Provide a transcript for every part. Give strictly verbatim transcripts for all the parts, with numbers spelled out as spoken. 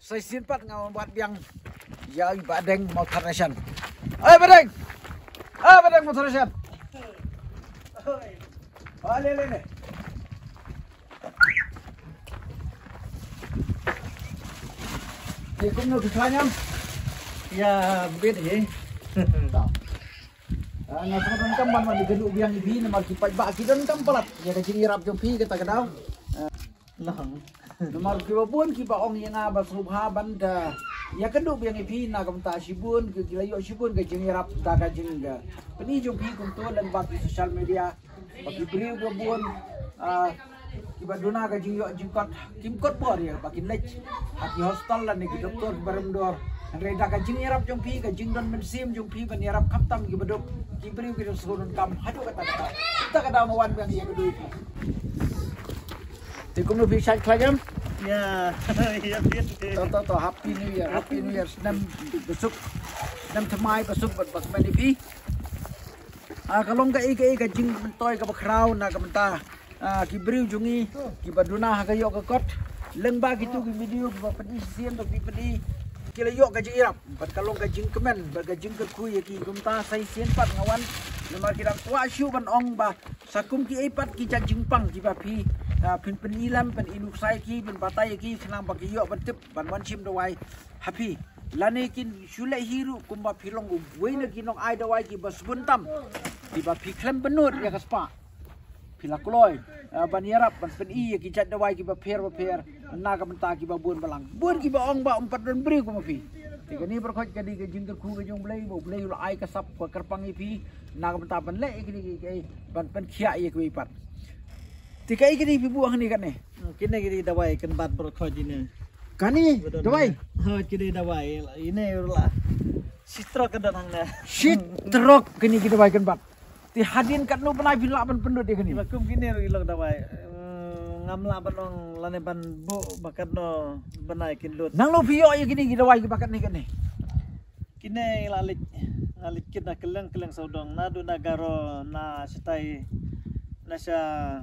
Sa shisien pat nga wan wad biang ïa i Bah Deng Mawthadraishan. Ai Bah Deng. Ai Bah Deng Mawthadraishan. Ai le le le. Te kumno phi khlaiñ em? Ïa bit hi. Nga sngewdonkam ban wan ïakynduh biang ïa phi namar ki paidbah ki donkam palat ïa ka jingïarap jong phi kata ka daw. Long. Namar kiba bun kiba ong ïa nga ba sngewbha ban da ïakynduh biang ïa phi na ka bynta shibun ki la ïoh shibun ka jingïarap da ka jing ka pyni jong phi kumto lyngba ki social media. Ba ki briew kiba bun kiba duna ka jingïoh jingkot kim kot bor ïa ba kin leit ha ki hospital lane ki doktor kiba rem dor. Hynrei da ka jingïarap jong phi ka jingdon mynsiem jong phi ban ïarap khamtam kiba duk ki briew ki dang sngewdonkam haduh katta katta. Katta katta ma wan biang ïa ka dei. Te kumno phi shait khlaiñ em? Ïa, ïa phi. To to to, happy new year, happy new year. Snem basuk, snem thymmai basuk bad ba kmen ïa phi. Ah, ka long kaei kaei ka jingmyntoi kaba khraw na ka bynta ah ki briew jong ngi kiba duna ha ka ïoh ka kot. Lyngba kito ki video kiba pyni shisien to ki pyni ki la ïoh ka jingïarap bad ka long ka jingkmen bad ka jingkyrkhu ïa ki kumta sa shisien pat nga wan namar ki dang kwah shuh ban ong ba sa kum kiei pat ki jait jingpang kiba phi ah phin pyni lem phin i nuksa ïa ki phin batai ïa ki khnang ba ki ïoh ban tip ban wan shim dawai ha phi. Lane kin shu leh hi ruh kumba phi long uwei na ki nongai dawai kiba sbun tam kiba phi khlem bynnud ïa ka spah. Phi la kloi ah ban ïarap ban pyni ïa ki jait dawai kiba pher ba pher na ka bynta kiba bun balang. Bun kiba ong ba um pat don briew kum phi. Te kane baroh khoit ka dei ka jingkyrkhu ka jong U Blei ba U Blei u la ai ka sap ka kyrpang ïa phi na ka bynta ban leh ïa kine ki ban pynkhiah ïa kiwei pat. Te kaei kane phi buh hangne kane? Kine ki dei dawai kynbat baroh khoit ine. Kane dawai? Ha, ki dei dawai ine la. Shi trok ka don hangne. Shi trok kine ki dawai kynbat. Te hadien katno bnai phi lah ban pynlut ïa kane? Ba kum kine ruh i long dawai. Ngam lah ban ong lane ban buh ba katno bnai kin lut. Nangno phi ïoh ïa kine ki dawai kiba katne katne? Kine nga la leit, nga leit kit na kylleng kylleng sawdong, naduh na Garo, na shatai, na sha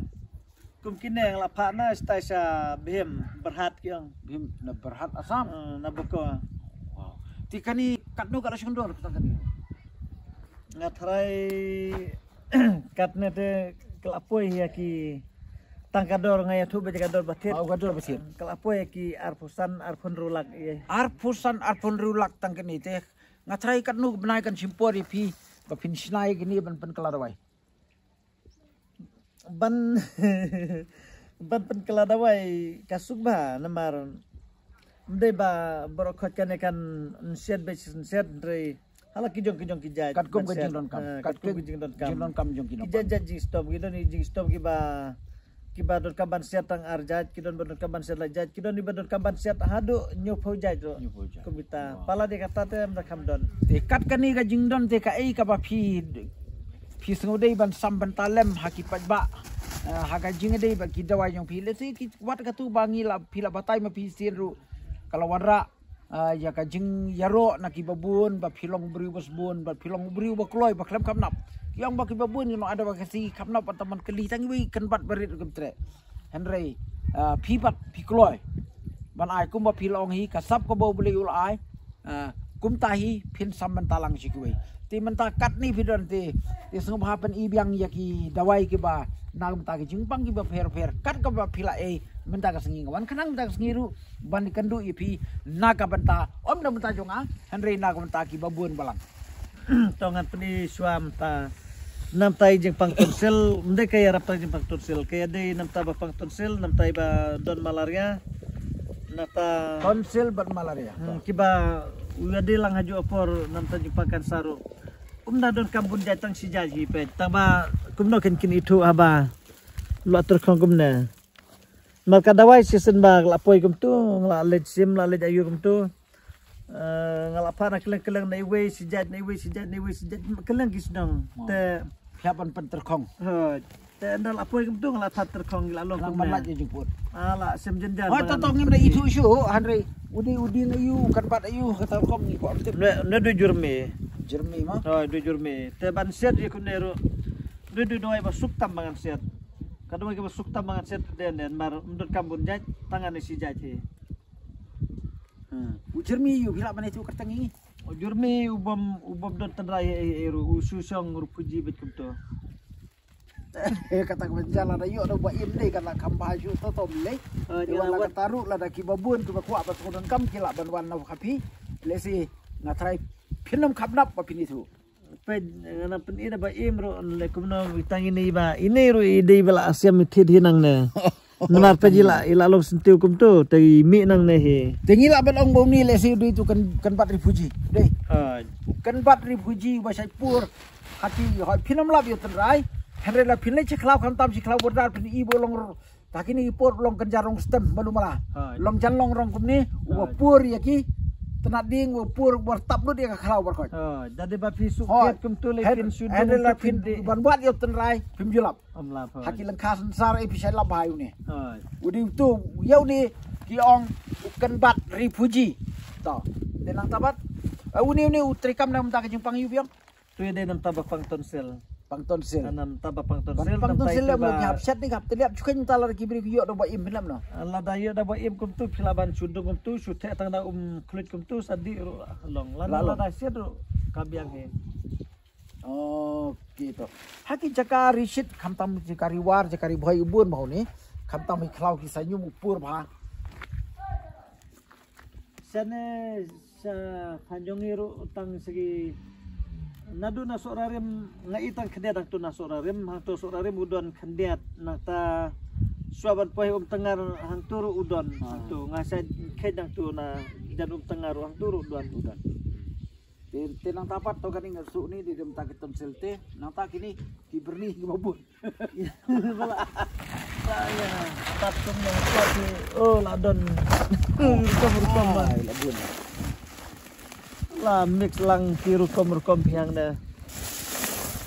kum kine nga la phah na shatai sha Bhim Byrhat ki ong. Bhim na Byrhat Assam. Eh, na Boko. Wow. Te kane katno ka la shong dor tang kane? Nga tharai katne te ka la poi ïa ki tang ka dor nga ïathuh ba ka dor ba thied. Oh, ka dor ba thied. Ka la poi ïa ki arphew san arphew hynriew lak ïa. Arphew san arphew hynriew lak tang kane te. Nga tharai katno bnai kan shim por ïa phi ba phin shna ïa kine ban pynkylla dawai. Ban ban pynkylla dawai ka suk bha namar ym dei ba baroh khoit kane kan nsiat beit nsiat hynrei hala ki jong ki jong ki jait. Katkum ka jingdonkam. Eh, katkum ka jingdonkam. Jingdonkam jong ki jait jait jingstom ki don jingstom kiba kiba donkam ban siat tang ar jait, ki don ba donkam ban siat lai jait, ki don ba donkam ban siat haduh hynñiewphew jait ruh. Hynñiewphew jait. Kumta. Wow. Palat ïa kata te ym da kham don. Te kat kane ka jingdon te kaei kaba phi phi sngew dei ban sam bynta lem ha ki paidbah. Eh, ha ka jingdei ba ki dawai jong phi lehse ki wat katu ba ngi la phi la batai ma phi sien ruh ka la wanrah. Ah, ïa ka jingïaroh na kiba bun ba phi long briew ba sbun ba phi long briew ba kloi ba khlem kham nap. Ki ong ba kiba bun ki long advocacy kham nap ban tang ban kylli tang iwei kynbat ba rit ruh kim treh. Hynrei ah, phi pat phi kloi ban ai kumba phi la ong hi ka sap kaba U Blei u la ai. Ah, kumta hi phin sam bynta lang sha kiwei. Te mynta katne phi don te te sngewbha pyni biang ïa ki dawai kiba na ka bynta ki jingpang kiba pher pher kat kaba phi la ei mynta ka sngi nga wan khnang mynta ka sngi ruh ban ïakynduh ïa phi na ka bynta ym na ka bynta jong nga hynrei na ka bynta kiba bun balang. To ngan pyni shuwa mynta. Na bynta i jingpang tonsil, ym dei ka ïarap tang jingpang tonsil, ka ïadei na bynta ba pang tonsil, na bynta iba don malaria. Na bynta tonsil bad malaria. Hmm, kiba u ïadei lang ha juh ka por na bynta jingpang cancer ruh. Ym da donkam bun jait tang shi jait hi peit. Tang ba kumno kin kin ithuh haba la tyrkhong kumne. Namar ka dawai shisien ba nga la poi kumtu, nga la leit shim, la leit aïu kumtu. Eh, nga la phah na kylleng kylleng na iwei shi jait, na iwei shi jait, na iwei shi jait, kylleng ki shnong. Wow. Te phi hap ban pyntyrkhong. Hooid. Te ynda la poi kumtu nga la thad tyrkhong ngi la long kumne. Ban lait ïa jingput. Ah, la shem jynjar. Hooid, to to ngim da ithuh shuh, hynrei u dei u dei na aïu, kan bat aïu, kata rukom ngi kwah tip. Ne, ne dei jurmi. Jurmi ma? Hooid, dei jurmi. Te ban siat ïa kumne ruh. Dei dei dawai ba suk tam ba ngan siat. Ka dawai kaba suk tam ba ngan siat dei ne, namar ym donkam bun jait, tang ngan ïa shi jait hi. U Jeremy ïu phi lah ban ïathuh kyrteng ïa ngi. U Jeremy u bym, u bym don tynrai eh, eh, ruh, u shu shong refugee bad kumto. Kata ka pynjah lada ïoh da ba im dei ka la kham bha shu to tom lei. Te wan la kata ruh lada kiba bun kiba kwah ba sngewdonkam ki lah ban wan na ka phi. Lehse nga trai phin ym khap nap ba phin ïathuh. Peit, nga nang pyni da ba im ruh, le kumno tang ine ba, ine ruh i dei ba la siam i thied hi nangne. Namar peit i la, i la long syntiew kumto, te i mih nangne hi. Te ngi lah ban ong ba uni lehse u dei tu kan, kan bat refugee. Dei. Ah, kan bat refugee ba shait pur. Hati hoi phin ym lap ïa u tynrai. Hynrei la phin leit sha khlaw khamtam sha khlaw border phin i ba long Ta kine ki por long kynja rong stem ba lumala. Hoi. Long jan long rong kumne, uba Hoi. pur ïa ki tnat ding, uba pur uba tap lut ïa ka khlaw barkot. Hoi, da dei ba phi suk Hoi. kiat kumtu le Hen- phin shu hen dung la tu phin phin de. ban bat ïa u tynrai, phim ju lap. Am lap, hoi. Ha ki lyngkha synsar eh phi shai lap bha ïa une. Hoi. U dei tu, ïa une ki ong u kynbat refugee. To. Te nangta pat. Eh, une une u treikam na mynta ka jingpang ïa u biang. Tu ïa dei namta ba pang tonsil. Pang tonsil. Namta ba pang Pang, tonsil, pang namta tonsil itu le ba mo ki hap shet ni hap teliap chukai namta la ki bri ki ïoh da ba im phin lap no. Lada ïoh da ba im kumtu phi lah ban shu dung kumtu shu theh tang da um khluit kumtu sa dih ruh long. Lada Lah long. lada shet ruh ka biang hi. Okay to. Ha ki jaka ri shit khamtam jaka ri war jaka ri bhoi u bun bha une. Khamtam hi khlaw ki sa ñium u pur bha. Sane sa phanjong i ruh tang segi nadu na Sohra Rim nga i tang khyndiat hangtu na Sohra Rim hangtu Sohra Rim u don khyndiat nangta shuwa ban poi Umtyngar hangtu ruh u don Ah. hangtu nga sa khet hangtu na jan Umtyngar ruh hangtu ruh u don. U don. Te, te nangta pat to kane nga suh ni di dem ta ki tonsil te nangta kini ki byrni ki babun. Bala. Bala, ya. Tat kum ya, tat ni. Oh, la don. Rukom, rukom, bala. Ai, la bun. La mix lang ki rukom, rukom phiang de.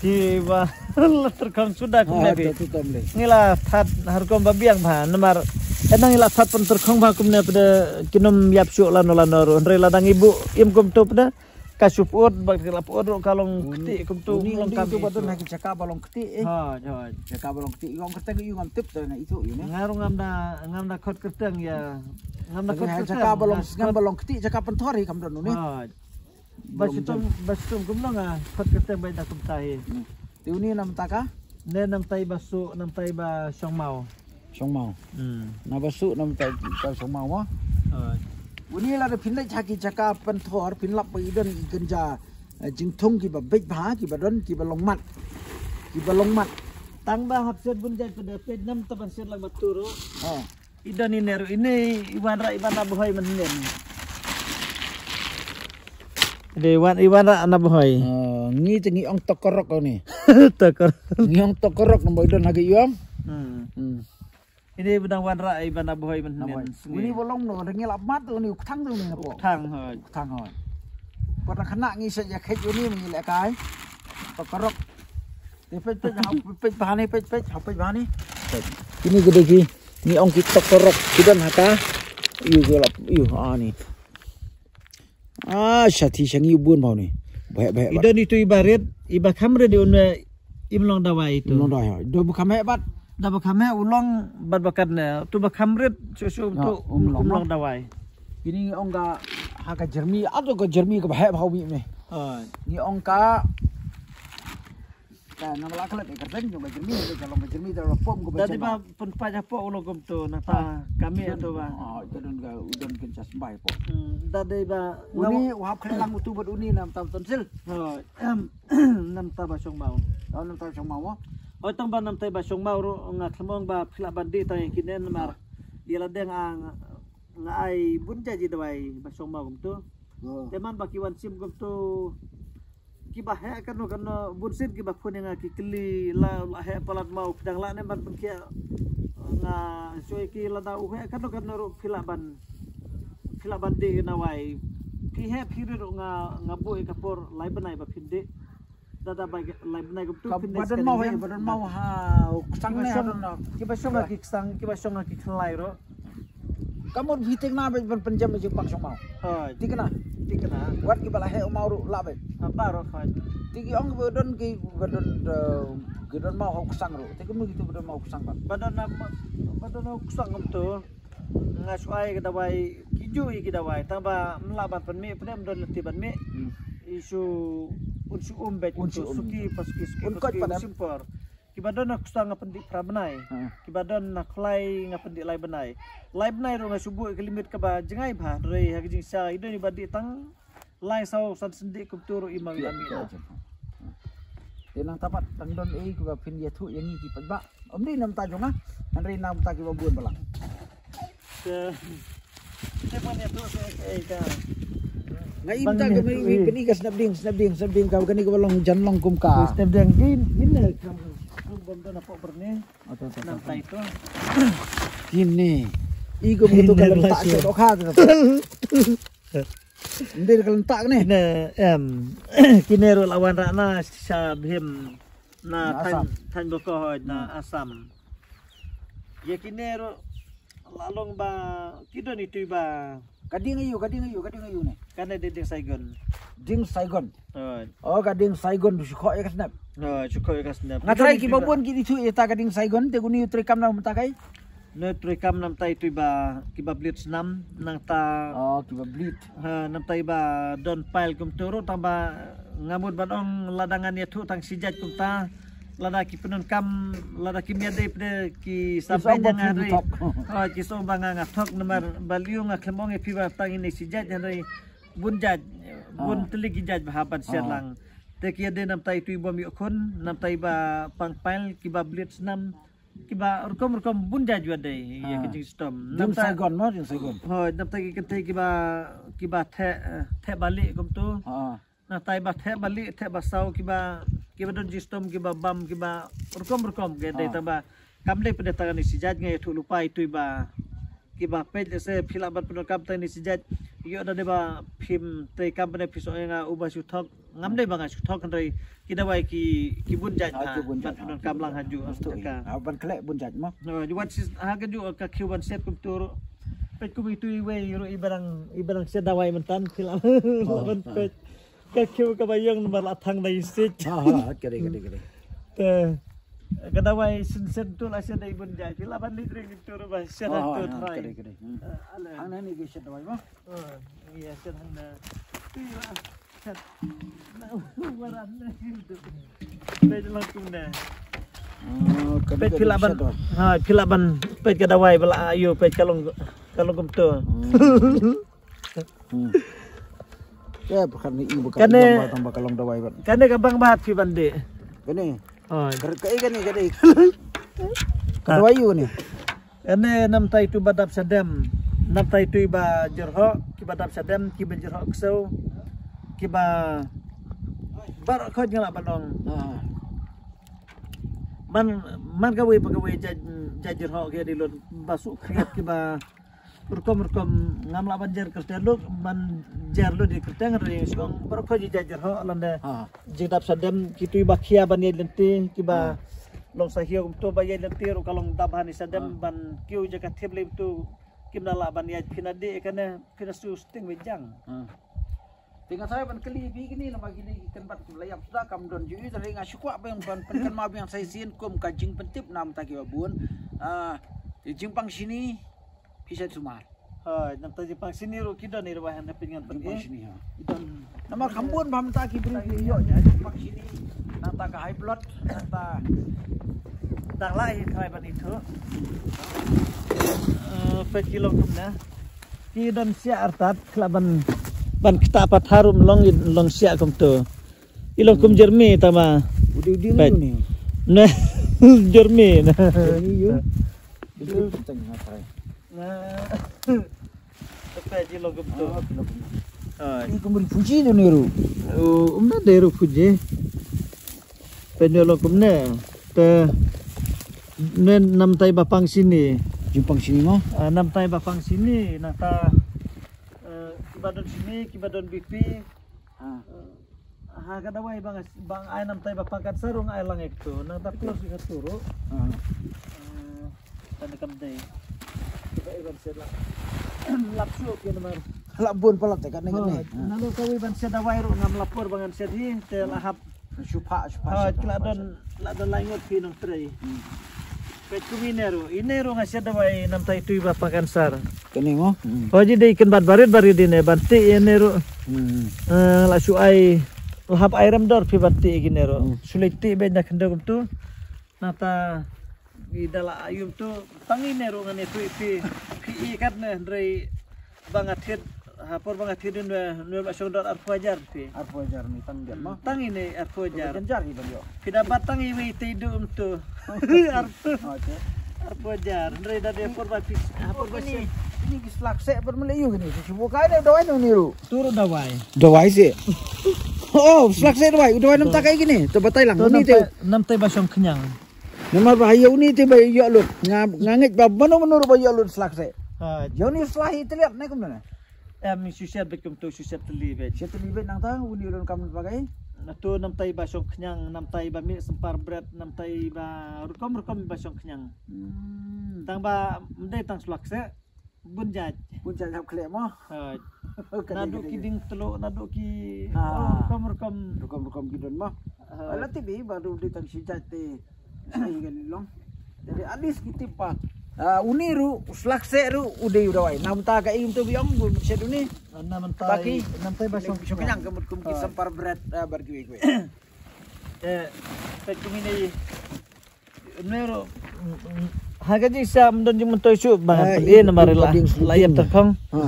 Ki ba, la terkam sudah Ah, kum nabi. tu, tu, tu, boleh. Ngi la that har kum ba biang ba, namar. Enang ngi la that pun terkong ba kum ne pada kinum yap syuk lano, lano ru. Hynrei la dang ibu, im kum tu pada. Ka shu put, ba ka la put ruh ka long kti kum tu Uni, long uni kam tu ba itu. don ha ki jaka ba long kti, eh. Ha, ha. Jaka ba long kti, ïong kyrteng ïu ngam tip tu na itu ïu ne. Nga ruh ngam da, ngam da khot kyrteng ïa. Ngam da Tapi khot ha kyrteng. jaka ba long Nga sngam khot ba long kti, jaka pynthor hi kam don uni. Ha. Ba Ba long shitom, jam. ba shitom kum long nga khot kyrteng ba da kumta hi. Hmm. Te uni namta ka? Ne namta i ba su, namta i ba shongmau. Shongmau. Hmm. Na ba su namta i ba shongmau mo. Ha. Uni la da phin leit ha ki jaka pynthor phin lap ba i don i kynja, eh, jingthung ki ba beit bha, ki ba don, ki ba long mat. Ki ba long mat. Tang ba hap shet bun jait pada peit namta ban shet lang ba tu ruh. Ha. I don ine ruh ine i wanrah i ba na Bahoi mynnin. Dei wan i wanrah na Bahoi. Oh, ngi te ngi ong tokorok ni. Tokorok. Ngi ong tokorok nambo i don ha ki ïong. Hmm. Hmm. Ine ba dang wanrah i ba na Bahoi mynnin. Nambo. Sngi. Uni ba long no, da ngi lap mat tu ni u kthang tu ni na po. Kthang hoi. Kthang hoi. Ko da khana ngi sa ya khet uni ngi le kai. Tokorok. Te peit, peit, ha, peit bha ni, peit, peit, ha, peit bha ni. Peit. Kini gede ki, ni ong ki tokorok, ki don ha ka. Ïu, ïu lap, ïu, ah, ni. Ah, shathi shangi bun bha ni. Baik, baik, I baik. don itu i ba rit, i ba kham rit i un, eh, im long dawai itu. Long dawai, ha. Do ba kham hebat. Da ba kham he u long bad ba kat ne, tu ba kham rit, su, su, Ya, tu, um, um long, um long ha. dawai. Kini ngi ong ka, ha ka jermi, atu ka jermi ka ba he bha umi me. Oh. Ngi ong ka, Ka nang la klet ka pen jong ka jermi ka long ka jermi da pom ka Dadi ba pun pa ja po ulo kum tu na ta kami atu ba. Ah, ka don ka u don kin chas bai po. Hmm, dadi ba Uni u hap klet lang utu bad uni nam tam tonsil. Oh, em, nam ta ba shong mau. Oh, nam ta shong mau. Oi tang ba nam ta ba shong mau ru nga khlem ong ba phi lah ban dih tang ïa kine namar. Ïa la deng ang nga ai bun ja ji dawai ba shong mau kum tu. Oh. Te man ba ki wan shim kum tu. Ki ba heh kano kano bun sien ki ba phone ïa nga ki kylli la, la heh palat mau phi dang lah ne ban pynkhiah. Nga shu ïa ki lada u heh kano kano ruh phi lah ban, phi lah ban dih na wai. Phi heh phi rit ruh nga, nga buh ïa ka por lai bnai ba phin dih. Dada ba lai bnai kumtu Ka phin dih ba don sekali mau heh, ngan. ba don mau ha, u ksang Ki ba ne shong, ha don ha. ki ba shong ha ki ksang, ki ba shong ha ki khlai ruh. Ka mut phi thikna bad ban pynjem bad jingpang shong mau. Hooid. Thikna. Thikna. Wat ki ba la heh u mau ruh lah bad. Ha baroh hooid. Thik ki ong ki ba don ki ba don, eh, ki don mau ha u ksang ruh. Thik ki mut kitu ba don mau ha u ksang bad. Ba don na, ba don ha u ksang kumtu. Nga shu ai ka dawai ki Ju i ki dawai tang ba mla ban pynmih pynmih don lati ban mih. Hmm. Isu un shu um bet Un shu um. Suki pas suki suki Un koit suki pan un em. Simpor. Kiba don na kusa nga pyndih phra bnai. Ha. Kiba don na khlai nga pyndih lai bnai. Lai bnai ruh nga shu buh ka limit kaba jngai bha. Hynrei ha ka jingshisha i don iba dih tang lai saw san sendih kumtu ruh i ma wi ami na. Te nang tapat tang don ei kiba phin ïathuh ïa ngi ki paidbah. Ym dei na bynta jong nga. Hynrei na bynta kiba bun balang. Te te man ïathuh se ei ka. Nga im ta ka mei wi pynï ka snap ding snap ding snap ding ka kane kaba long jan long kum ka. Snap ding in in ne kam kum bom don na pok berne. Nang tai to. Kine. I kum tu ka lem tak ka doh kha ka. Ndei ka lem tak ne. Kine em kine ruh la wan rah na sha bhim na Na Thaiñ Assam. Thaiñ Boko hoi na Assam. Ïa kine ruh la long ba ki don itu ba Ka ding aïu, ka ding aïu, ka ding aïu ne. Kane dei ding Saigon. Ding Saigon. Hoi. Oh, ka ding Saigon du shu khoh ïa ka snap. Hoi, shu khoh ïa ka snap. Nga trai kiba bun ki dei thuh ïa ta ka ding Saigon te kuni u trei kam na mynta kai. Ne trei kam na mynta itu ba kiba blit snam nangta. Oh, kiba blit. Ha, na mynta iba don pile kumtu ruh tang ba nga mut ban ong lada ngan ïathuh tang shi jait kumta. Lada ki pyndonkam lada kim ïadei pde ki Ki sa song beng ba ïa nga phim ri thok. Ha, ki song ba nga nga thok namar ba liu nga khlem ong ïa phi ba tang ine shi jait hynrei bun jait bun Ah. Tylli ki jait ba hap ban shet Ah. lang. Te ki ïadei na mynta itu i bym ïoh khun na mynta iba pang pile kiba blit snam kiba rukom rukom bun jait ba dei ïa Ah. Ka jingshitom. Ding Saigon mo ding Saigon. Hoi na mynta ki kynthei kiba kiba theh theh bali kumtu. Ah. Na tai ba theh bali theh ba saw kiba kiba don jingshitom kiba bam kiba rukom rukom ke dei Ah. Tang ba kam dei pynde tang ni sijat ngai thu lupai tui ba kiba peit se phi lah ban pyndonkam tang ni sijat ïoh da dei ba phim trei kam pynde phi song nga uba shu thok ngam dei ba nga shu thok hynrei ki dawai ki ki bun jait Ah, ha ki bun ban jait ha. Pyndonkam lang ha ju Mesti. Ka. Ah, ban khleh bun jait mo. Ha ju wan sis ha ka ju ka khiu ban set kum tur. Peit kum itu i wei ru i barang i barang set dawai mentan phi lah. Oh. Ban peit. Ka khiew kaba ïong namar la thang da i sik. Ha ha, ka dei ka dei ka dei. Te ka dawai sien sien tu la sien da i bun jai. Phi lah ban leit ring tu ruh ba sien ha tu trai. Ka dei ka dei. Hang na ni ki sien dawai ba. Oh, ïa sien hang na. Phi lah sien. Na waran na tu. Peit lang kum na. Oh, ka dei. Peit ka phi lah dei ban. Ha, phi lah ban peit ka dawai ba la ayu peit ka long ka long kum tu. Hmm. Hmm. Ya, bukan ni ibu kan. Kane tamba ka long dawai ban. Kane ka bang bahat phi ban de. Kane. Oh. Ka ka kane kane. Ka dawai yu ni. Kane nam tai tu ba dap sadem. Nam tai tu ba jerho, ki ba dap sadem, ki ba jerho ksew. Ki ba bar khoj ngala balong. Ha. Man man ka wei pa ka wei jaj jaj jerho ki di lon ba su kriat ki ba Rukom rukom ngam lah ban jer kyrteng luk ban jer luk di kyrteng ri song baroh ko ji jajer ho lande. Ha. Jingdap sadem kitu ba khia ban yai lenti kiba long sa hiu kumtu ba yai lenti ru kalong dap hani sadem ban kiu jaka thip lim tu kim na lah ban yai phina di kane phina su sting we jang. Ha. Te nga sa ban kylli phi kini namar kini ki kynbat ki la ïap suda kam don ju ïa ri nga shu kwah ban ban pynkan ma biang sa sien kum ka jingpyntip nam ta ki ba bun. Ah, te jingpang shini phi sa sumar. Ha, nam ta jingpang shini ru ki don ni ru ba han pyngan pyngan. Jingpang shini ha. Ki don. Namar kham bun ba mynta ki briew ki ïoh ïa jingpang shini. Nang ta ka high blood, nang ta dang lai hi trai ban ithu. Eh, peit ki long kumne. Ki don siah artat khlem ban ban kta pat harum long long siah kumtu. I long kum jermi tama. Udi udi ni. Ne jermi. Jermi yu. Udi udi teng na trai. Na. Tepe ji long kumtu. Ai. Ni kum ri Fuji tu ni ru. Oh, umna de ru Fuji. Pynïoh lo kumne te ne namtai ba pang sini. Jingpang sini mo? Ah, namtai ba pang sini nata eh, kiba don sini kiba don B P. Ha. Eh, ha ka dawai bang bang ai namtai ba pang kan sarung ai lang ek tu nata plus ka turu. Ha. Eh, Tang kam dei. Ba iban sed la. Lap shu ke namar. Lap bun palat te kan ne kan ne. Nalo kawi ban sed dawai ru ngam lapor bangan sed hi te lahap. Shu pha shu pha. Ha kila don la don lai ngot phi nong trei. Peit kum ine ruh, ine ruh nga shet dawai namta itu iba pa kansar. Kane mo? Hmm. Ho ji dei kynbat barit barit ine ban tih ine ruh. Hmm. Eh, la shu ai, la hap ai rem dor phi ban tih ine ruh. Hmm. Shu leit tih beit na khyndew kumtu. Nata i da la ayu kumtu tang ine ruh ngan ïathuh phi, phi i kat ne hynrei ba nga thied, ha por ba nga thied ne, ne la shong dor arphew hajar phi. Arphew hajar ni tang biang mo? Tang ine arphew hajar. Jan jar hi ban ïoh. Phi da bat tang iwei te i duh kumtu. Arphew. Oke. Arphew hajar. Hynrei da dei por ba phi, ha por ba ini, shet. Ini ki slak seh pat mele ïoh kini. Shu bukai ne dawai ne uni ruh. Tu ruh dawai. Dawai seh. Oh, slak seh dawai. Dawai namta kai kini. To batai lang. To uni namta, te namta ba shong khñiang. Namar ba ha ïa uni te ba ïoh lut. Nga, nga ngeit ba mano mano ruh ba ïoh lut slak seh. Ha. Ïa uni slak hi te liat ne kumno ne? Em, shu shet beit kumtu, shu shet tylli beit. Shet tylli beit nangta uni ruh kam pakai. Na tu namta ba shong khñiang, namta ba mih sempar bret, namta ba rukom rukom ba shong khñiang. Hmm. Tang ba mdei tang slak seh. Bun jait. Bun jait hap khleh mo. Ha. Kane, naduh kane, ki kane. Ding telo, naduh ki, ah, oh, rukom rukom. Rukom rukom ki don mo. Ha. Ala tibi ba du di tang shi jait te. Shi kan long. Jadi at least ki tip ba, ah, uni ruh, slak seh ruh, u dei u dawai. Namta ka im tu biong, bun shet uni. Ah, namta, baki namta ba shong, shong khñiang ka mut kum ki, ah, sempar bret, ah, bar kiwi kiwi. Eh, peit kum ine. Nero, ha ka jingsam don jingmyntoi shuh ba nga pynïeng namar la, la ïap tyrkhong. Ha.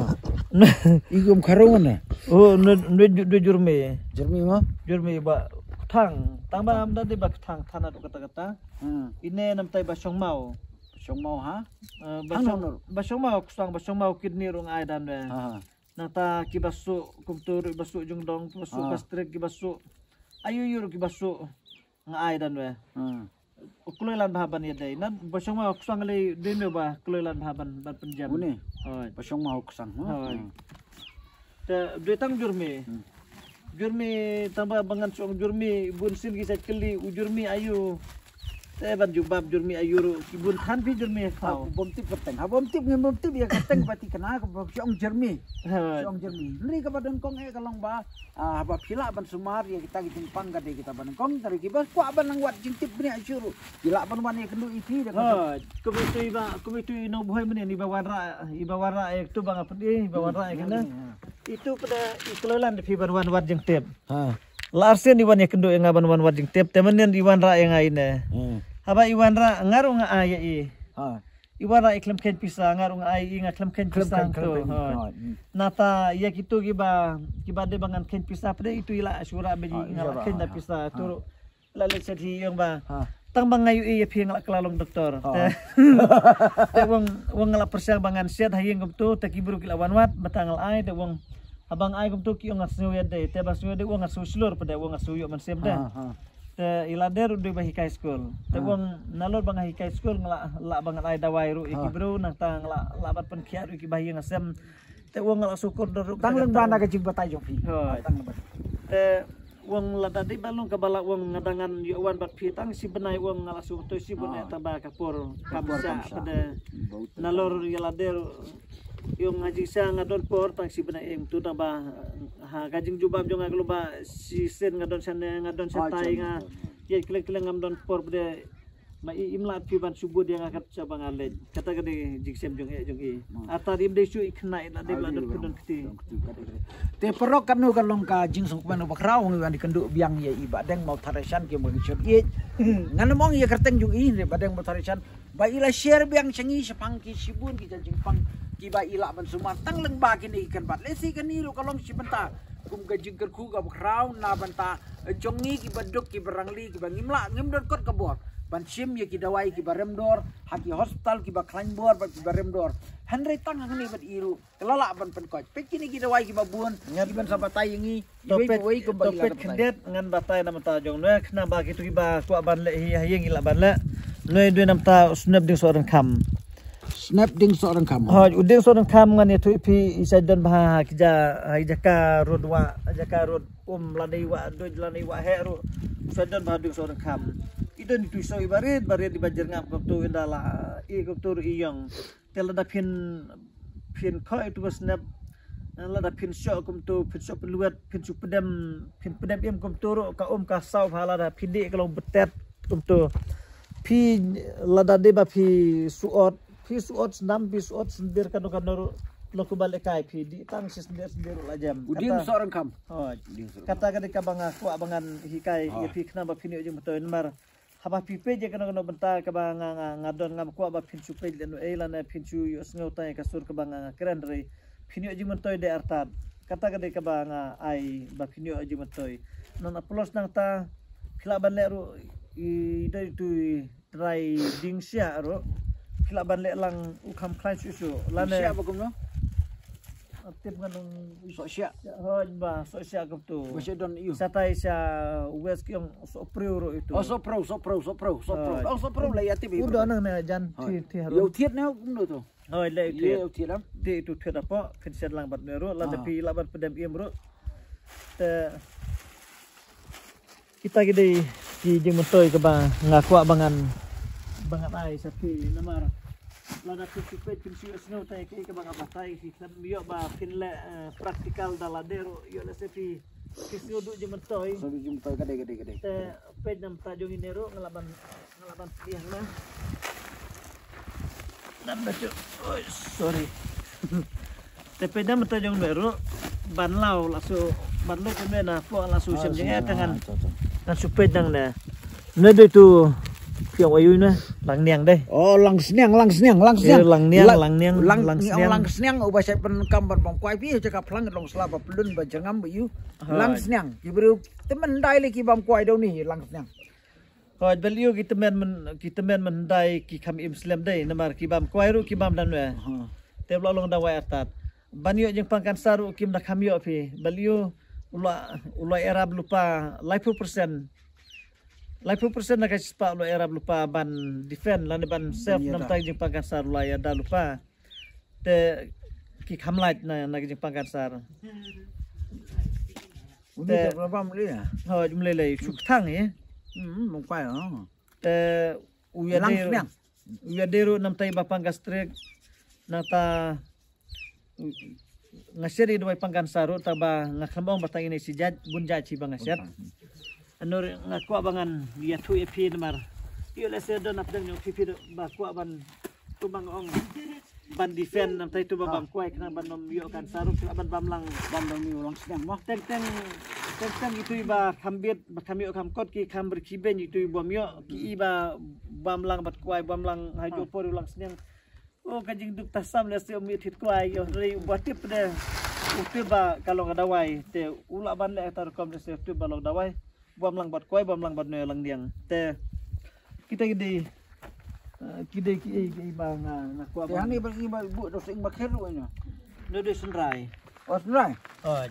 I kum kharong na. Oh, nwe, nwe ju-, nwe jurmi. Jurmi mo? Jurmi ba kthang. Tang ba am da dei ba kthang thana dok kata kata. Hmm. Ine namtai ba shongmau. Shongmau ha? Eh, ba shong, ba shongmau ksang, ba shongmau kidney ruh nga ai dan we. Ha, ha. Nangta ki ba suh kumtu ruh, ba suh jingdong, ki ba suh gastric, ki ba suh. Ayu yu ruh ki ba suh. Nga ai dan we. Hmm. U kloi lan bha ban ïadei. Nan ba shong ma u ksang lei dei ne ba kloi lan bha ban, ban pynjam. Uni. Hoi. Ba shong ma u ksang, ha? Hoi. Hmm. Te dei tang jurmi. Hmm. Jurmi tang ba ba ngan shong jurmi bun sien ki sait kylli u jurmi ayu. Te ban jubab jurmi ayu ruh ki bun than phi jurmi khaw. Ha, bom tip kyrteng. Ha, bom tip ngim bom tip ïa kyrteng ba ti kena ka ba shong jurmi. Hoi. Shong jurmi. Nri ka ba don kong eh ka long ba. Ah, haba phi lah ban sumar ïa kita ki jingpang ka dei kita ba nyngkong, tang ki ba kwah ban nang wad jingtip bniah shuh ruh. Phi lah ban wan ïa kynduh ïa phi da ka. Ha, kum itu i ba, kum itu i nongbhoi mynne i ba wanrah, i ba wanrah ïa katu ba nga pynïeng, i ba wanrah ïa kane. Hmm, hmm, hmm. Itu pada i kloi lan da phi ban wan wad jingtip. Ha. Lah arsien i wan ïa kynduh ïa nga ban wan wad jingtip, te mynne i wanrah ïa nga ine. Hmm. Haba i wanrah nga ruh nga ai ïa i. Ha. I wanrah i khlem kheiñ pisa, nga ruh nga ai i nga khlem kheiñ pisa. Khlem kheiñ, khlem kheiñ. Ha. Nata ïa kitu kiba, kiba dei ba ngan kheiñ pisa pdei itu i la shu rah ba nga la kheiñ da pisa tu ruh. La leit shet hi ïong ba. Ha. Tang ba nga ïohi ïa phi nga la kylla long doktor. Ha. Te, te wang, wang nga la pyrshang ba ngan shet ha ïing kumtu, te ki briew ki la wan wad, ba tang nga la ai, te wang haba nga ai kumtu ki ong nga sngew ïa dei, te ba sngew ïa dei wang nga sngew shlur pdei wang nga sngew ïoh mynsiem dei. Ha, ha. Te i la dei ruh dei ba hikai skul. Te wang nalor ba nga hikai skul nga la, la ba nga ai dawai ruh ïa ki briew nangta nga la, la ban pynkhiah ruh ïa ki ba ïa nga sem. Te wang nga la shu kordor ruh. Tang leng ba na ka jingbatai jong phi. Hoi. Tang leng ba. Te wang la da dei ba long kaba la wang nga dang ngan ïoh wan bad phi tang shi bnai wang nga la shu to shi bnai tang ba ka por kam sah pdei. Nalor ïa la dei ruh ïong ha jingshah nga don por tang shi bnai em tu tang ba Ha, ka jingjubab jong nga ka long ba shisien nga don shane, nga don shatai nga. Ïa kylleng kylleng ngam don por pdei. Ma i im lah phi ban shu bud ïa nga kat shaba nga leit. Kata ka dei jingshem jong i jong i. Ata rim dei shu i khynnah i la dei ba don phi don kti. Te paralok katno ka long ka jingsngewkmen u bakhraw ngi wan ïa kynduh biang ïa i Bah Deng Mawthadraishan ki mawshot ïeit. Ngan ym ong ïa kyrteng jong i ne Bah Deng Mawthadraishan. Ba i la share biang sha ngi shaphang ki shibun ki jingpang kiba i lah ban sumar tang lyngba kine ki kynbat. Lehse kane ruh ka long shi bynta kum ka jingkyrkhu kaba khraw na bynta jong ngi kiba duk kiba rangli kiba ngim lah ngim don kot ka bor ban shim ïa ki dawai kiba rem dor ha ki hospital kiba khlaiñ bor bad kiba rem dor. Hynrei tang hangne bad i ruh Ka la lah ban pynkoit. Peit kine ki dawai kiba bun, kiban sa batai ïa ngi. To peit, to peit khyndiat ngan batai na bynta jong ngi. Khnang ba kito kiba kwah ban leh hi ha ïing i lah ban leh. Ngi dei na bynta u Snep Dieng Sohryngkham. Snep Dieng Sohryngkham. Hooid, u Dieng Sohryngkham ngan ïathuh ïa phi i sa don bha ha ki ja, ha ki jaka rud wah, jaka rud um lane wah duh lane wah heh ruh. Sa don bha u Dieng Sohryngkham. I don itu i soh iba rit, ba rit iba jyrngam kumto ynda la i kumto ruh i ïong. Te lada phin, phin khot ïa uto u Snep, eh, lada phin shoh kumto, phin shoh pynlwet, phin shu pdem, phin pdem im kumto ruh, ka um ka saw bha lada phi dih ka long btet kumto. Phi lada dei ba phi suot, phi suot snam, phi suot sndir kano kano ruh, lo ku ba lehkai phi dih tang shi sndir sndir ruh la jem. U ding Kata, soh rangkam. Hooid. U ding soh rangkam. Kata ka dei kaba nga kwah ba ngan hikai ïa phi khnang ba phin ïoh jingmyntoi namar haba phi peit ïa kano kano bynta kaba nga nga nga don ngam kwah ba phin shu peit lehnoh ei lane phin shu ïohsngew tang ïa ka sur kaba nga nga kren re. Phin ïoh jingmyntoi de artat. Kata ka dei kaba nga ai ba phin ïoh jingmyntoi. Nang a plus nangta phi lah ban leh ruh i dei tu i trai ding siah ruh. Phi lah ban leh lang u kham khlaiñ shuh shuh. Lane Siah ba kumno? Tip ngan ong Soh siah. Hooid ba soh siah kumtu. Ba sha don ïu. Shatai sha west ki ong soh priew ruh itu. Oh, soh priew, soh priew, soh priew, soh priew. Hooid. Oh, soh priew la ïa tip U ïa don priew. Nang ne jan Hooid. Thi thi Ïa harum. U thied ne kumno tu? Hooid le u Ïa thied. U thied am? Dei itu thied apo phin shet lang bad me ruh lada Ah. phi lah ban pdem im ruh. Te kita ki dei ki jingmyntoi kaba nga kwah ba ngan ba ngan ai sa phi namar lada phi shu peit phin shu ïohsngew tang ïa ki kaba nga batai phi khlem ïoh ba phin leh eh, practical da lade ruh ïoh lehse phi phi shu duh jingmyntoi. Shu duh jingmyntoi ka dei ka dei ka dei. Te peit namta jong ine ruh nga lah ban nga lah ban plie na. Nam na tu. Oi, sorry. Te peit namta jong me ruh ban law la su ban law kane na po la su sem jeng eh te ngan ngan su peit nang ne. Ne dei tu phi ong ayu ne lang niang dei. Oh, lang sniang, lang sniang, lang Eh, sniang. lang niang, La- lang niang, lang lang niang, sniang. Lang sniang uba shait ban kam ban bang kwai phi jaka phlang long sla ba plun ba jangam ba yu. Lang Hooid. Sniang. Ki briew te man dai le ki bam kwai dau ni lang sniang. Hooid, bel yu ki temen men ki temen men dai ki kham im slem dei namar ki bam kwai ruh ki bam dan we. Ha. Te bla long dawai artat. Ban ïoh jingpang kansar ruh kim da kham ïoh phi. Bel yu u la u la erab lupa laiphew percent. Laiphew percent na ka spah u la erab lupa ban defend lane ban Ban save ïada. Namta jingpang kansar u la ïada lupa. Te ki kham lait na na ka jingpang kansar. Uni Te- te bam le ya. Hooid, um lei lei suk thang eh. Hmm, mong kwai oh. Te u ya Lang dei sniang. U ya dei ruh namta i ba pang gastric. Nangta nga sher i dawai pang kansar ruh ta ba nga khlem ong ba tang ine shi jait bun jait shi ba nga sher. Anur nga kwah ba ngan ïathuh ïa phi namar ïoh lehse don hapdeng jong phi phi ba kwah ban tu ba nga ong ban defend namta itu ba bam kwai khnang ban ym ïoh kansar ruh lah ban bam lang. Bam lang ni u lang sniang mo. Teng teng teng teng itu i ba kham bit ba kham ïoh kham kot ki kham rkhie beiñ itu i bam ïoh ki i ba bam lang bad kwai bam lang ha ju por u lang sniang. O ka jingduk ta sam lehse um ïoh thied kwai ïoh rei u ba tip de. U tip ba ka long ka dawai te u lah ban leh ta rukom lehse u tip ba long dawai. Bam lang bad kwai bam lang bad ne lang diang. Te kita ki dei eh, ki dei ki eh, ki eh ba nga nga kwah Te ba. Hani ba i ba bu do sing ba kher ruh nya. No dei sendrai. Oh, sendrai. Oh.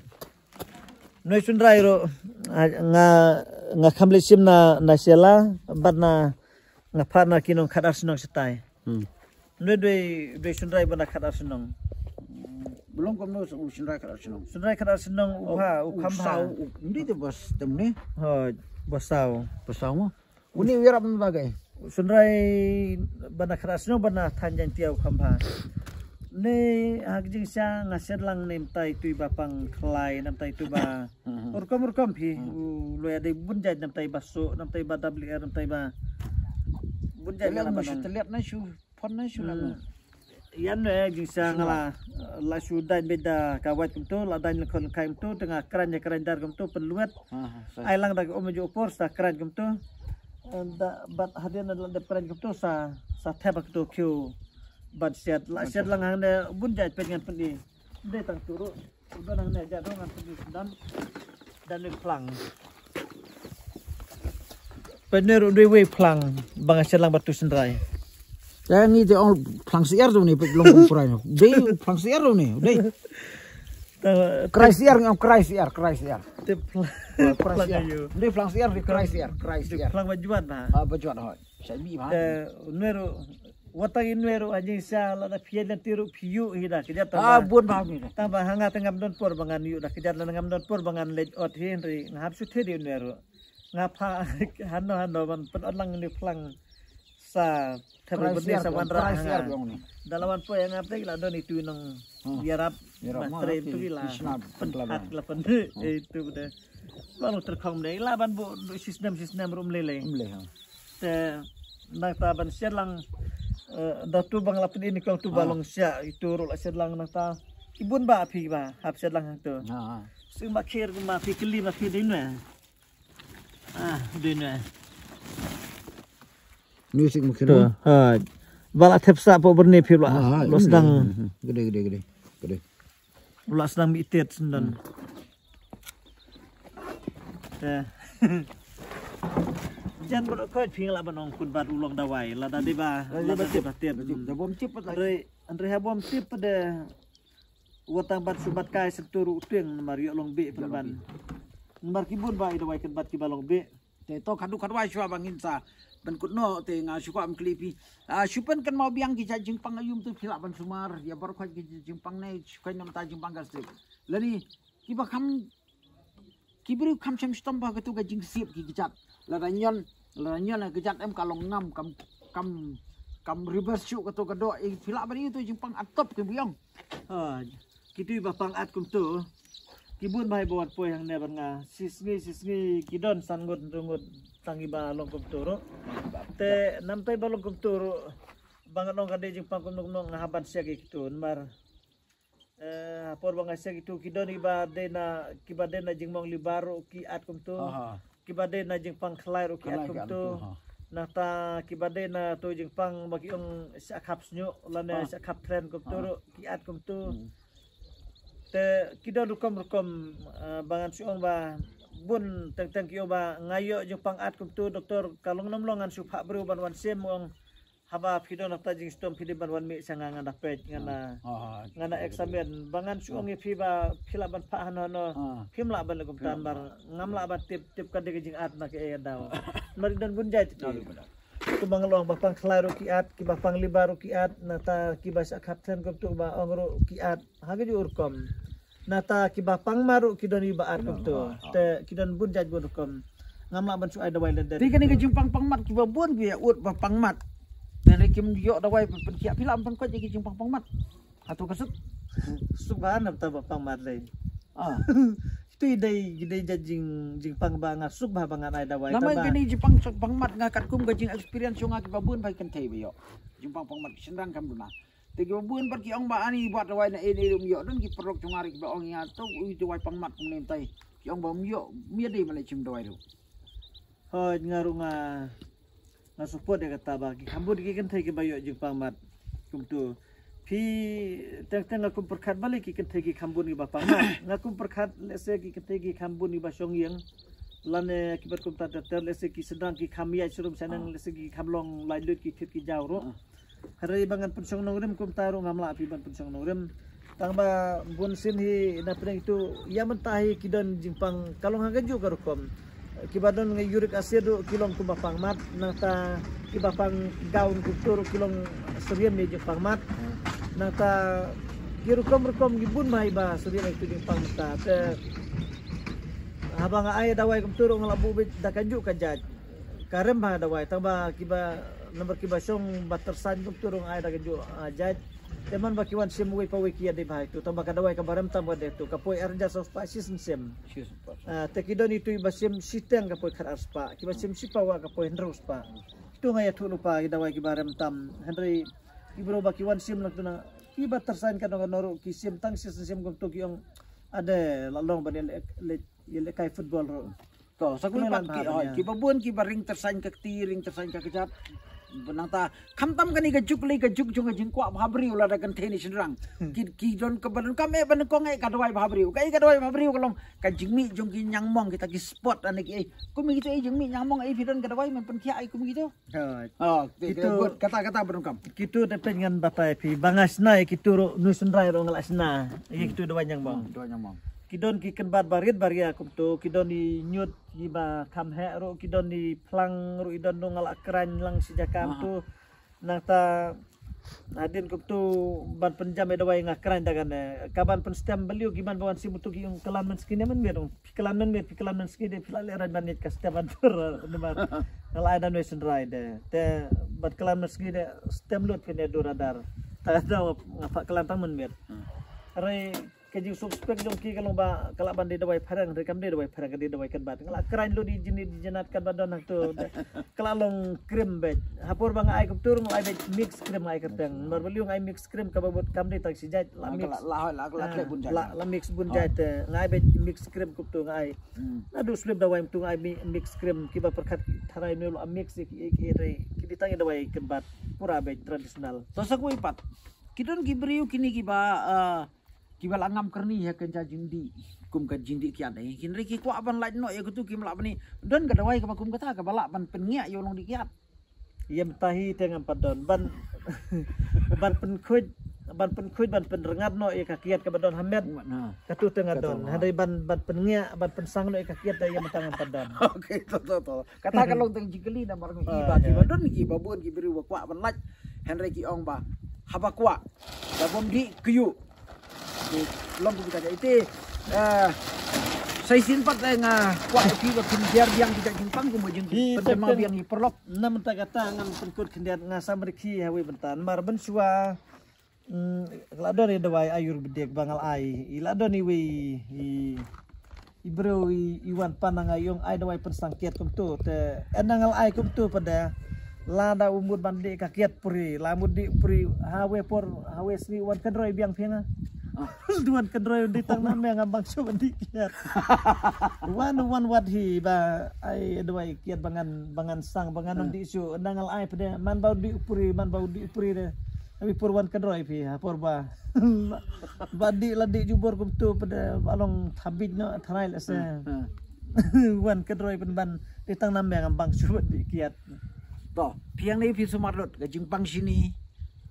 Noi sendrai ruh ah, nga nga kham leit shim na na sela bad na nga phah na ki nong khat ar shnong shatai. Hmm. Noi doi doi sendrai ba na khat ar shnong. Belum kum no u sendrai khat ar shnong. Sendrai khat ar shnong u Oh, ha u u kham ha. Saw, u, hindi te bas tem ni. Ho, ba saw. Ba saw mo. Uni u yarap na ba kai. Sendrai ba na khat ar shnong ba na than jan tiaw kham ha. Ni ha ka jingsha nga shet lang ni mtai tui ba pang khlai na mtai tu ba. Mhm. Rukom rukom phi Mhm. u lawyer dei bun jait na mtai ba so na mtai ba W R na mtai ba. Bun jait Te na leng ba mu shu nong. Te liat na shu phon na shu Hmm. lang. Yan ne jingsha nga la la shu dain beit da ka wait kumto la dain lengkhot lengkhai kumto te nga kran ya kran dar kumto pynluet. Ha, ha, sorry. Ai lang da ka um ju por sa kran kumto. Da bat hadien da la dep kran kumto sa sa thep kumto kyu ban siat la Ban siat siat. Lang hang ne bun jait peit ngan pyni. Dei tang turu. Udah nang ne jadu ngan pergi dan dan ni plang. Pener udah wei plang bang silang batu sendrai. Ya ni te ong plang siar tu ni pet long kum kurai no. Dei plang siar tu ni. Dei. Kurai siar ngam kurai siar kurai siar. Te plang. Kurai siar. Dei plang siar dei kurai siar kurai siar. Plang bajuan ha. Ah bajuan ha. Sabi ba. Te nueru Wata in weru a jing sia la da phi len tiru phi yu hi da kejat ta Ah ba. Bun ba ni. Ta ba hanga ta ngam don por ba ngan yu da kejat la ngam don por ba ngan lej ot hi ri ngap su the di in weru. Ngap ha hano hano ban pen ot lang ni plang sa thero berde sa wan ra. Da la wan po yang ngap te la don itu nong yarap ma tre tu la. Pen hat la pen itu berde. Lalu terkhong de la ban bu sistem sistem rum lele. Te Nangta ban shet lang, eh, da tu bang la pdin ni kong tu ba long sha itu ruh la shet lang nangta. Ibun ba phi ba hap shet lang tu. Ha. Sing ma kher ma phi kli ma phi din wa. Ah, din wa. Music mungkin. Ha. Ba la thep sa po berne phi la. Lo sedang. Gede gede gede. Gede. Lo sedang mi tet sendan. Te. Jan bro ko phi la ban ong kun bat u long dawai la da de ba la da de ba tet. Da bom chip pat la. Andre andre ha bom chip pat de. Watang bat subat kai sentur u tieng namar yok long be pen ban. Namar ki bun ba i dawai kan bat ki ba long be. Te to khadu khadwai shwa ba ngin sa ban kut no te nga shu kwah kli phi. Ah, shu pen kan mau biang ki jait jingpang ayum tu phi lah ban sumar ya bar khwai ki jait jingpang ne shu kai nam ta jingpang gastric. Lani ki ba kham ki briew kham shem stom ba katu ka jingsip ki kjat. Lada nyon lada nyon ka kjat em ka long ngam kam kam kam reverse shu katu ka do i phi lah ban itu jingpang atop ki biang. Ha, kitu ba pang at kumtu. Ki bun bai bawat poi hangne ban nga sisngi sisngi ki don san ngut rungut tangi ba long kumtu ro. Te namtai ba long kumtu ro. Bang nong ka de jingpang kum nong nong haban sia ki kitu mar. Eh, por bang sia kitu ki don iba de na kiba de na jingmong libar ro ki at kumtu. Aha. Kiba de na jingpang khlai ru ki at kumtu. Nangta kiba de na tu jingpang ba ki ong sha khap snyu lane sha khap tren kumtu ru ki at kumtu. Te ki don rukom rukom, eh, ba ngan shu ong ba bun teng teng ki ong ba nga ïoh jingpang at kumtu doktor ka long nam long ngan shu phah bru ban wan sim ong. Haba phi don hata jingstom phi dei ban wan mih sha nga ngan da peit ngan da ngan da examine ba ngan shu ong ïa phi ba phi lah ban phah hano hano phim lah ban le kumtan bar ngam lah ban tip tip ka dei ka jingat na ka ei daw. Mar i don bun jait. Kumba nga long ba pang khlai ruh ki at kiba pang libar ruh ki at nangta kiba sha khap tren kumtu ba ong ruh ki at ha ka ju rukom. Nangta kiba pang mat ruh ki don iba at kumtu. Te ki don bun jait bun rukom. Ngam lah ban shu ai dawai lyndet. Te kane ka jingpang pang mat kiba bun ki ïa ud ba pang mat. Nane kim ïoh dawai pynkhiah phi lah ban koit ïa ki jingpang pang mat. Hato ka suk. Suk ba nangta ba pang mat lei. Ah. Itu i dei i dei jait jing jingpang ba nga suk ba ba ngan ai dawai. Namar kane jingpang pang mat nga katkum ka jing experience jong nga kiba bun ba kynthei ba ïoh. Jingpang pang mat ki shynrang kam duna. Te kiba bun pat ki ong ba ani buat dawai na ei nei um ïoh don ki paralok jong nga re kiba ong ïa to u dawai pang mat kumne tai. Ki ong ba um ïoh mia dei ma le chim dawai ruh. Hoi nga ruh nga nga support ïa kata ba ki kham bun ki kynthei kiba ïoh jingpang mat kumtu. Phi teng teng nga kum pyrkhat ba le ki kynthei ki kham bun kiba pang mat. Nga kum pyrkhat lehse ki kynthei ki kham bun kiba shong ïeng. Lane kiba kumta ter ter lehse ki sdang ki kham ïaid shrum shaneng lehse ki kham long laitluid ki thied ki jaw ruh. Hynrei ba ngan pynshong nongrim kumta ruh ngam lah phi ban pynshong nongrim. Tang ba bun sien hi na pdeng itu ïa mynta hi ki don jingpang ka long ha ka juh ka rukom. Kiba don ngi uric acid ruh ki long kumba pang mat nangta kiba pang gout kumtu ruh ki long syriem ïa jingpang mat. Nangta ki rukom rukom ki bun bha iba syriem ïa itu jingpang mat te haba nga ai dawai kumtu ruh nga la buh beit da ka juh ka jait. Ka rem bha dawai tang ba kiba namar kiba shong ba tyrsan kumtu ruh nga ai da ka juh, ah, jait. Te man ba ki wan sim wei pa wei ki ïa dei bha itu tang ba ka dawai kaba rem tam ka dei tu ka poi ar hajar saw spah shi sien sim. Ah, te ki don itu iba sim shiteng ka poi khat ar spah kiba sim shi pawa ka poi hynriew spah. Itu nga ïathuh lypa ki dawai kiba rem tam hynrei ki bro ba ki wan sim lang tu na kiba tyrsan ka dong ka nong ruh ki sim tang shi sien sim kumtu ki ong ade la long ban ïa le ïa le kai football ruh. To sa kuli pat ki oi kiba bun kiba ring tyrsan ka kti ring tyrsan ka kjat. Nangta khamtam kane ka juk lei ka juk jong ka jingkwah bha briew lada kynthei ne shynrang. Ki ki don kaba don kam eh ban kong eh ka dawai bha briew ka eh ka dawai bha briew ka long ka jingmih jong ki ñiangmong kita ki sport ane ki eh. Kum kito eh jingmih ñiangmong eh phi don ka dawai men pynkhiah eh kum kito. Kata kata ba don kam. Kito te peit ngan batai phi ba nga shna ïa kito ruh nui synrai ruh nga la shna ïa kito dawai ñiangmong. Dawai ñiangmong. Ki don ki kynbat barit baria kumto ki don i ñiut kiba kham heh ruh ki don i phlang ruh i don ruh nga la krain lang shi jaka kumto. Nangta hadien kumto ban pynjam ïa dawai nga krain da kane ka ban pynstem baliu ki ban ba wan sim uto ki ong klan man skin ïa man miet ong phi klan man miet phi klan man skin de phi la leh rain ban ïa ka stem ban pur namar nga la ai da nui synrai de te ban klan man skin de stem lut phi ne dur adar ta da nga pha klan tang man miet. Hynrei Jing suspek jong ki ka long ba ka lah ban dei dawai phareng, hynrei kam dei dawai phareng, ka dei dawai kynbat. Nga lah kren lut ïa jingit jingit kynbat don hangto. Ka lah long cream beit. Ha por ba nga ai kumtu ruh nga ai beit mix cream, nga ai kyrteng. Namar balei nga ai mix cream, kaba bud kam dei tang shi jait, la mix. La mix bun jait. La mix bun jait te. Nga ai beit mix cream kumtu nga ai. Naduh slip dawai kumtu nga ai mix cream, kiba pyrkhat tharai ne la mix ki ki dei tang dawai kynbat. Pura beit traditional. To sa kawei pat. Ki don ki briew kine kiba, eh, kiba la ngam kyrni ha ka jingdih, kum ka jingdih kiad, eh. Hynrei ki kwah ban lait noh ïa katu, kim lah ban ïa don ka dawai kaba kum kata kaba lah ban pynngiah ïa u nongdih kiad. Ïa mynta hi te ngam pat don ban, ban pynkhuid, ban pynkhuid, ban pynrngat noh ïa ka kiad kaba don ha met. Katu te nga don. Hynrei ban, ban pynngiah, ban pynsang noh ïa ka kiad te ïa mynta ngam pat don. Okay, to to to. Kata ka long tang jingkylli namar ngi ba kiba don kiba bun ki briew ba kwah ban lait. Hynrei ki ong ba haba kwah, da bym dih kyiuh. Long kumta ka iti. Eh, sa shisien pat, eh, nga kwah ïa phi ba phin diar biang kita jingpang kumba jing. Pynthama biang ïa paralok. Namar kata ngam pynkut khyndiat, nga sam rikhi ha wei bynta. Namar mynshuwa, mm, la don i dawai ayurvedic ba nga la ai. I la don iwei i, i briew i, i wan pan na nga, i ong ai dawai pynsang kiad kumtu. Te ynda nga la ai kumtu pat de, lada u mut ban dih ka kiad puri, la mut dih puri, ha wei por, ha wei sngi wan kynroi biang phi nga. Wan kynroi dih tang na me, ngam bang shuh ban dih kiad. Wan, wan wat hi ba ai dawai kiad ba ngan, ba ngan sang, ba ngan dih shuh. Ynda nga la ai pat de, man ba u dih puri, man ba u dih puri de. Abi por wan kynroi phi, ha por ba, ba dih la dih jubor kumtu pat de, ba long thabit noh tharai lehse. Wan kynroi pynban dih tang na me, ngam bang shuh ban dih kiad. To, phi ïa nga phi sumar lut ka jingpang shini.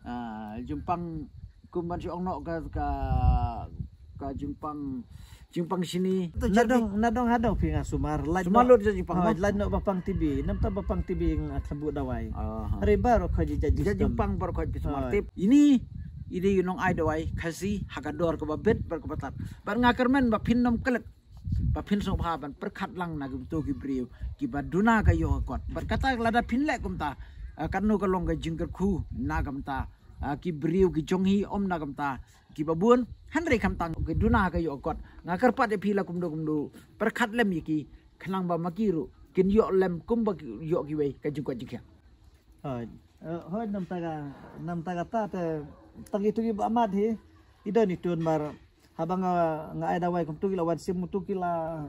Ah, jingpang kum ban shu ong noh ka, ka, ka jingpang, jingpang shini. Nadong, nadong hadong phi nga sumar. Sumar lut jingpang. Lait noh ba pang T B. Namar ba pang T B nga thabu dawai. Hynrei baroh ka jingpang, jingpang baroh ka phi sumar tip. Ini, ini i nong ai dawai Khasi ha ka dor kaba bit, bad kaba tad. Bad nga kyrmen ba phin nym klet, ba phin sngewbha ban pyrkhat lang na kumtu ki briew kiba duna ka ïoh ka kot. Bad kata lada phin leh kumta, eh, katno ka long ka jingkyrkhu na kumta, eh, ki briew ki jong hi, ym na kumta kiba bun, hynrei khamtam ki duna ka ïoh ka kot. Nga kyrpad ïa phi la kumno kumno, pyrkhat lem ïa ki, khnang ba ma ki ruh kin ïoh lem kumba ki ïoh kiwei ka jingkoit jingkhiah. Hooid. Eh, hooid, namar kata, namar kata te tang itu kiba mad hi. I don itu namar haba nga, nga ai dawai kumtu ki la wan shim kumtu ki la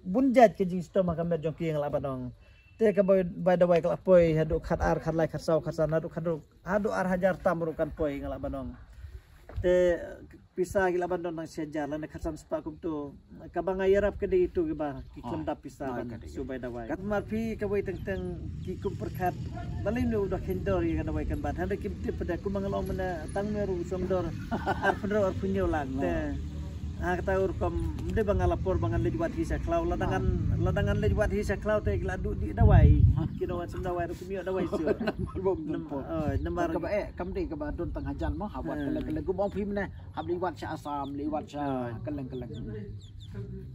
bun jait ka jingshitom ha ka met jong ki, nga lah ban ong. Te ka bai, bai dawai ka la poi haduh khat ar, khat lai, khat saw, khat san, haduh, haduh, haduh ar hajar tam ruh kan poi, nga lah ban ong. Te pisa ki lah ban don tang shi hajar lane khatsan spah kumtu. Kaba nga ïarap ka dei itu kiba ki khlem dap pisa ban shu bai dawai. Katba mar phi kawei teng teng ki kum pyrkhat, balei ne u da kheiñ dor ïa ka dawai kynbat. Hynrei kim tip pat de, kumba nga la ong mynne, tang me ruh u shong dor arphew hynriew arphew hynñiew lak te. Ha kata ka rukom, ym dei ba nga la por ba ngan leit wad hi sha khlaw, lada ngan, lada ngan leit wad hi sha khlaw te ki la duh dih dawai. Ki nongwan shim dawai ruh kim ïoh dawai shuh. Namar, oh, namar kaba eh, kam dei kaba don tang hajan mo, ha wad kylleng kylleng, kumba ong phi mynne. Hap leit wad sha Assam, leit wad sha kylleng kylleng.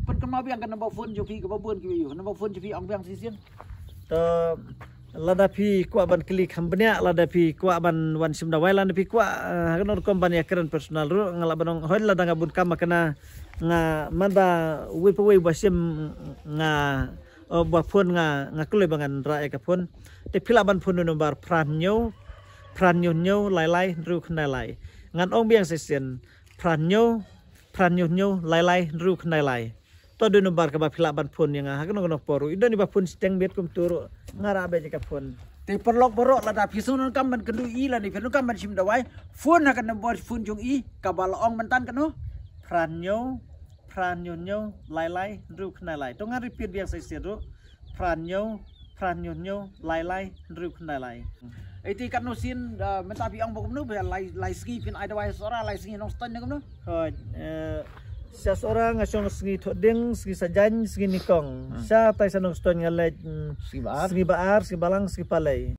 Pynkynmaw biang ka number phone jong phi kaba bun kiwei ïoh. Number phone jong phi ong biang shisien. To, lada phi kwah ban kylli kham bniah, lada phi kwah ban wan shim dawai, lada phi kwah, eh, ha kano rukom ban ïakren personal ruh, nga lah ban ong hooid lada nga bun kam ma kane nga man ba uwei pa uwei ba shim nga, oh, ba phone nga, nga kloi ba ngan rah ïa ka phone. Te phi lah ban phone na number phra hynñiew, phra hynñiew hynñiew, lai lai, hynriew khyndai lai. Ngan ong biang shisien, phra hynñiew, phra hynñiew hynñiew, lai lai, hynriew khyndai lai. To dei number kaba phi lah ban phone ïa nga ha kano kano por ruh. I don iba phone shiteng beit kumtu ruh, nga rah beit ïa ka phone. Te paralok baroh, lada phi sngewdonkam ban kynduh ïa i lane phi donkam ban shim dawai, phone ha ka number phone jong i kaba la ong mynta kano? Phra hynñiew, phra hynñiew hynñiew, lai lai, hynriew khyndai lai. To ngan repeat biang sa shisien ruh. Phra hynñiew, phra hynñiew hynñiew, lai lai, hynriew khyndai lai. Iti katno sien, eh, mynta phi ong ba kumno, ba lai, lai sngi phin ai dawai Sohra, lai sngi Nongstoiñ ne kumno? Hooid, eh, sha Sohra nga shong sngi Thohdieng, sngi Saitjaiñ, sngi Nyngkong. Hmm. Shatai sha Nongstoiñ nga leit, mm, sngi Ba Ar, sngi Ba Ar, sngi Balang, sngi Palei.